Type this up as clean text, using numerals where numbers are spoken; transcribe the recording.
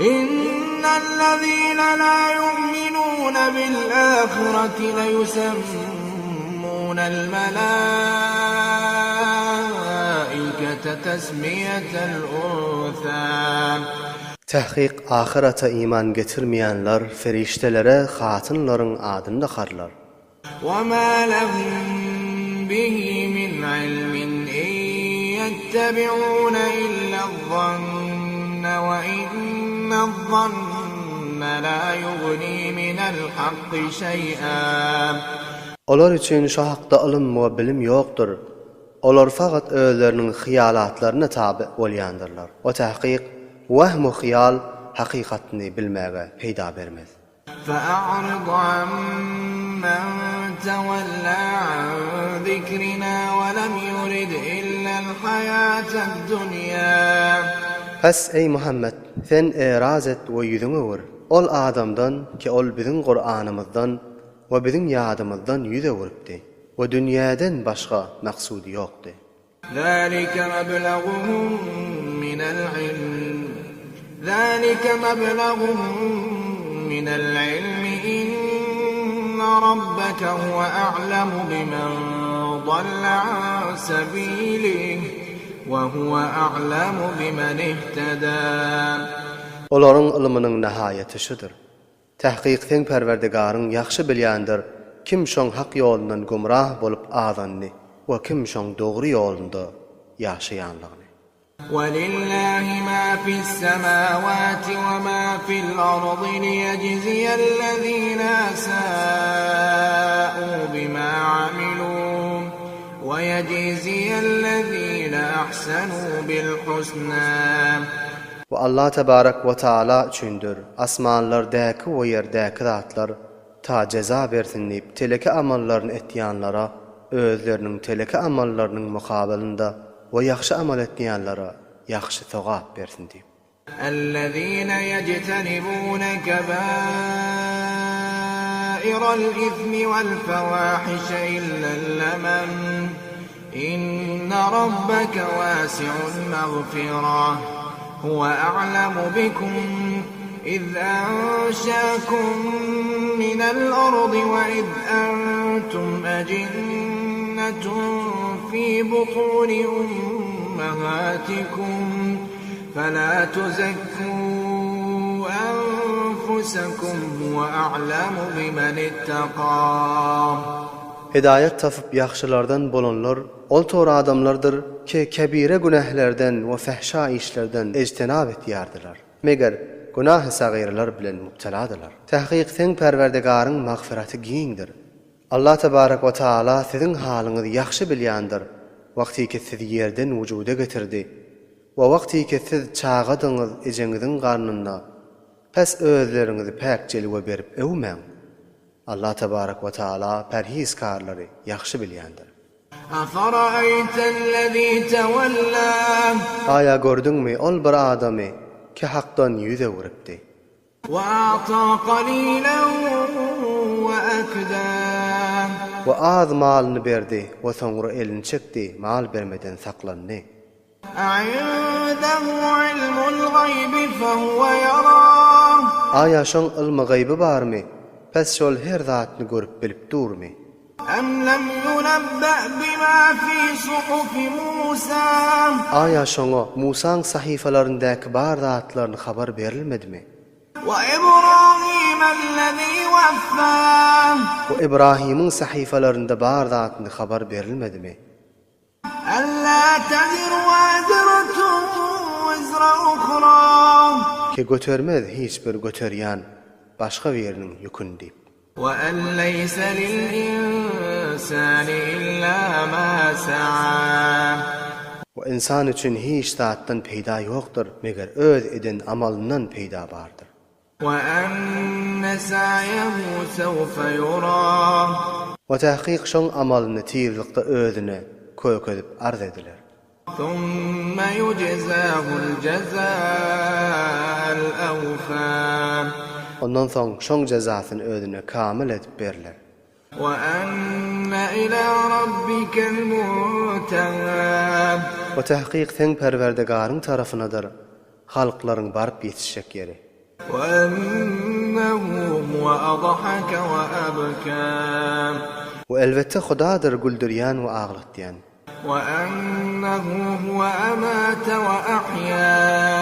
Innellezine la yu'minune bil ahireti leyusemmûnel melâikete tesmiyetel unsâ. Tahkyk ahyrete iman getirmeýänler ferişdelere hatynlaryň adyny dakarlar. وَمَا لَهُم بِهِ مِنْ عِلْمٍ إِنْ يَتَّبِعُونَ إِلَّا الظَّنَّ وَإِنَّ الظَّنَّ لَا يُغْنِي مِنَ الْحَقِّ شَيْئًا. Olar üçin şu hakda ylym we bilim ýokdur. Olar fakat özleriniň hyýalatlaryna taby bolýandyrlar. We tahkyk, wehm-u hyýal hakykatyny bilmäge peýda bermez. فَأَعْرِضْ عَمَّن تَوَلَّىٰ عَن ذِكْرِنَا وَلَمْ يُرِدْ إِلَّا الْحَيَاةَ الدُّنْيَا. Pes, eý, Muhammet, sen eraz et we ýüzüňi öwür, ol adamdan ki ol biziň Kuranymyzdan we biziň ýadymyzdan ýüz öwüripdi we dünýäden başga maksudy ýokdy. ذلك مبلغهم من العلم ذلك مبلغهم من العلم إن ربك هو أعلم بمن ضل عن سبيله وهو أعلم بمن اهتدى. Olaryň ylmynyň nahaýaty şudur. Tahkyk seň Perwerdigaryň ýagşy bilýändir kim şoň hak ýolundan gümrah bolup azanyny we kim şoň dogry ýolunda ýaşaýanlygyny. Welillahi ma fis-semawati we ma fil-ardy liýejziyellezine esâ'û bimâ amilû we ýejziyellezine ahsenû bil-husnâ. We Allah tebarek we taala üçindir, asmanlardäki we ýerdäki zatlar, ta jeza bersin diýip teleke amallaryny etýänlara özleriniň teleke amallarynyň mukabylynda we ýagşy amal etýänlara ýagşy sogap bersin diýip. Ellezine ýejtenibune kebairel ismi vel fewahişe illel lemem. Inne rabbeke wasi'ul magfirah, huwe a'lemu bikum iz enşe'ekum minel ardi we iz entum ejinnetun fi butuni ummahatikum fela tuzekku enfusekum huwe a'lemu bimen itteka. Hidaýat tapyp ýagşylardan bolanlar ol tor adamlardyr ki kebire günählerden we fähşa işlerden ejtenap etýärdiler. Meger, günahy sagyralar bilen mubteladylar. Tahkyk seň Perwerdigaryň magfyraty giňdir. Allah tebarek we taala siziň halyňyzy ýagşy bilýändir, wagtyky sizi ýerden wujuda getirdi we wagtyky siz çagadyňyz ejeňiziň garnynda, pes özleriňizi päk jelwe berip öwmäň. Allah tebarek we taala perhizkarlary ýagşy bilýändir. Afara'eýtellezî tewellâ. Aýa gördüňmi ol bir adamy ki hakdan ýüz öwrüpdi. We a'tâ qalîlen we ekdâ. We az malyny berdi we soňra elini çekdi mal bermeden saklandy. A'indehu ilmul gaýbi fehuwe ýara. Aýa şoň ylmy gaýby barmy? Pes şol her zatny görüp bilip durmy? Em lem ýunebbe bima fi suhufi Musa. Aýa şoňa Musaň sahyfalaryndaky bar zatlaryny habar berilmedimi? We Ibrahimellezî weffâ. We Ibrahimiň sahyfalarynda bar zatny habar berilmedimi? Alla teziru waziratun wizra uhra. Ki götermez hiç bir göterýän başga biriniň ýüküni diýip. We en leýse lil insani illa ma sa'a. We ynsan üçin hiç zatdan peýda ýokdur, meger öz eden amalyndan peýda bardyr. We enne sa'yehu sewfe yura. We tahkyk şoň amalyny tizlikde özüne kökezip arz ediler. Summe yujzahul jeza'el evfa. Ondan soň şoň jezasyny özüne kamyl edip berler. We enne ila rabbikel munteha. We tahkyk seň Perwerdigaryň tarapynadyr halklaryň baryp ýetişjek ýeri. وأنه هو أضحك وأبكى. We elbetde Hudadyr güldürýän we aglatýan. وأنه هو أمات وأحيا.